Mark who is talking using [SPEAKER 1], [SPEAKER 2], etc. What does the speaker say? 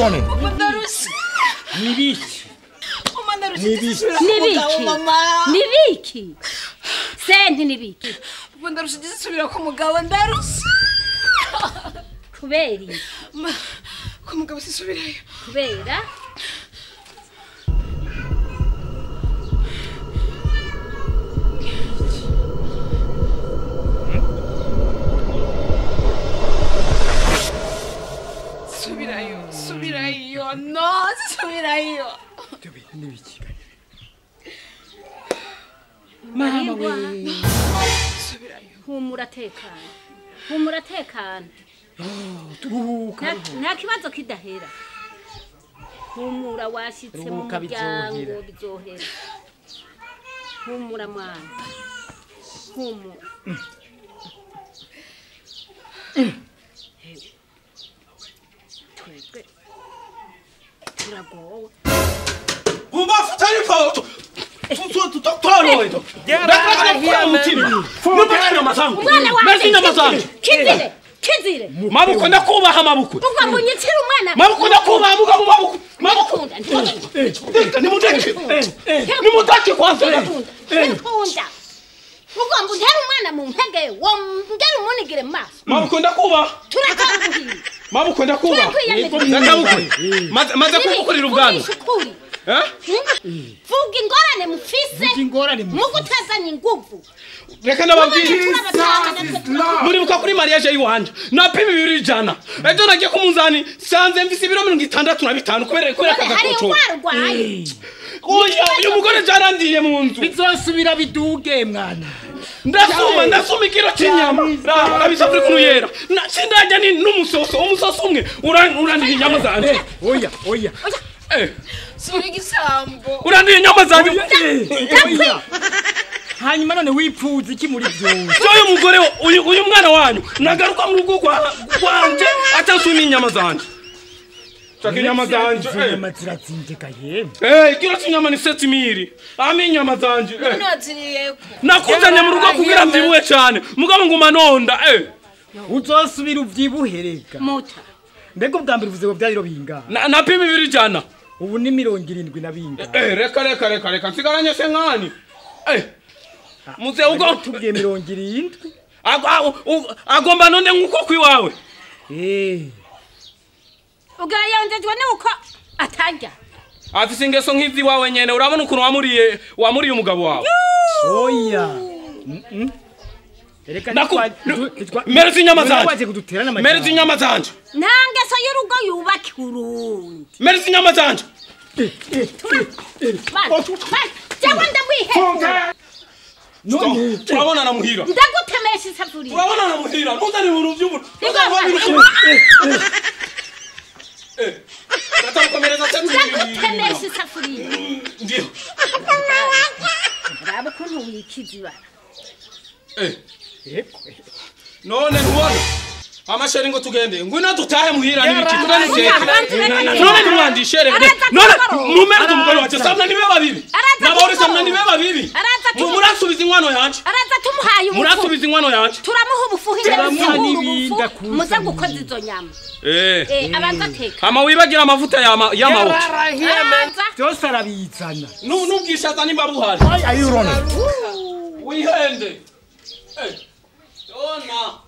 [SPEAKER 1] running?
[SPEAKER 2] Nibiki.
[SPEAKER 3] Nibiki. Nibiki. Senti nibiki.
[SPEAKER 4] Ndarusha gisubira ku mugabo ndarusha.
[SPEAKER 3] Kubera
[SPEAKER 4] ku mugabo sisubirayo.
[SPEAKER 3] Kubera
[SPEAKER 4] Subirayo, subirayo, no, subirayo.
[SPEAKER 2] Nibiki. Mama we.
[SPEAKER 4] Subirayo.
[SPEAKER 3] Humura tekana. Humura tekana.
[SPEAKER 2] Turuhuka.
[SPEAKER 3] Nta kibazo kidahera. Humura washitse mu muryango bizohera. Humura mwana. Humura. Twebwe turagowe.
[SPEAKER 5] Ubafu tarifa.
[SPEAKER 3] Kizire, kizire.
[SPEAKER 5] Mabuko ndakubaha mabuko.
[SPEAKER 3] Ubwo munyitira umwana.
[SPEAKER 5] Mabuko ndakubaha mugabo mabuko. Mabuko. Nimuteke. Nimutake kwanza.
[SPEAKER 3] Nkunda. Ubwo mbutera umwana mu mpege, wo ngera umunigire maso.
[SPEAKER 5] Mabuko ndakubaha.
[SPEAKER 3] Turakaguhiye.
[SPEAKER 5] Mabuko ndakubaha. Ndakabuko. Maze kugukorera ubwanwa. Eh?
[SPEAKER 3] Vuga ingorane mufise. Mugutazanya inguvu.
[SPEAKER 5] Reka nababwire. Muribuka kuri mariage yiwanje. Napima ibiro 100. Ejo nagiye ku munzani sanze mfise ibiro 65 kubera kagakoco. Oya, uyu mugore jarandiye mu nzu.
[SPEAKER 2] Bizosubira biduge mwana.
[SPEAKER 5] Ndasuma ikiro cy'inyama. Rabisa kuri kunu yera. Sindajya ni n'umusoso, umusoso umwe urandiye inyama zanje.
[SPEAKER 2] Oya, oya.
[SPEAKER 4] Suri gisambo.
[SPEAKER 5] Urandiye inyama zanje.
[SPEAKER 2] Hanyuma none wipfuza iki muri byose?
[SPEAKER 5] Uyu mugore uyu mwana wanyu nagaruka mu rugo kwanje atasuma inyama zanje. Chaka inyama zanje.
[SPEAKER 2] Inyama ziratsinzika yemwe.
[SPEAKER 5] Ikiro cy'inyama ni 7000. Ami inyama zanje.
[SPEAKER 4] None waziriyeko.
[SPEAKER 5] Nakuzanye mu rugo kugira mvyibuhe cyane. Mugabo nguma nonda.
[SPEAKER 2] Uzosubira uvyibuhereka.
[SPEAKER 3] Muta.
[SPEAKER 2] Mbega ubwa mbere uvuze ngo byariro bingana.
[SPEAKER 5] Napima 200.
[SPEAKER 2] Ubu ni 70 na bingana.
[SPEAKER 5] Reka reka reka reka nsigaranye se nkani. Muze ugo
[SPEAKER 2] tubwiye 70.
[SPEAKER 5] Agomba nonde nkuko kwiwawe.
[SPEAKER 3] Ugayonjejwe nuko atarya.
[SPEAKER 5] Afise ingeso nk'izi wawe nyene urabona ukuntu wamuriye umugabo wawe.
[SPEAKER 2] Oya. Reka
[SPEAKER 5] merezi inyama zanje. Merezi inyama zanje.
[SPEAKER 3] Nta ngeso y'urugo yubaka urundi.
[SPEAKER 5] Merezi inyama zanje.
[SPEAKER 3] Jewe ndamwihekura.
[SPEAKER 5] None turabona na muhira.
[SPEAKER 3] Ndagutemesha isafuriya.
[SPEAKER 5] Turabona na muhira. Ntuzane ibintu by'ubuntu. Ndatakomereza
[SPEAKER 3] ndagutemesha isafuriya.
[SPEAKER 5] Ndiyo.
[SPEAKER 3] Raba ukuntu wikiza ibara.
[SPEAKER 5] None ntubona amasheri ngo tugende ngwino dutahe muhira n'ibiki tugende. None ntimwandishere. None mumereze umugore wacu samna nibe babibi. Nabori samna nibe babibi. Murasubiza inkwano yanje.
[SPEAKER 3] Araza tumuhaye ubufu.
[SPEAKER 5] Murasubiza inkwano yanje.
[SPEAKER 3] Turamuha ubufu hinde muze gukoza izo nyama. Abanza teka.
[SPEAKER 5] Ama wibagira amavuta y'amabuto.
[SPEAKER 2] Byose arabizana.
[SPEAKER 5] Nubwishaza nimba buhari.
[SPEAKER 1] Why are you running?
[SPEAKER 5] Wihende. Dona.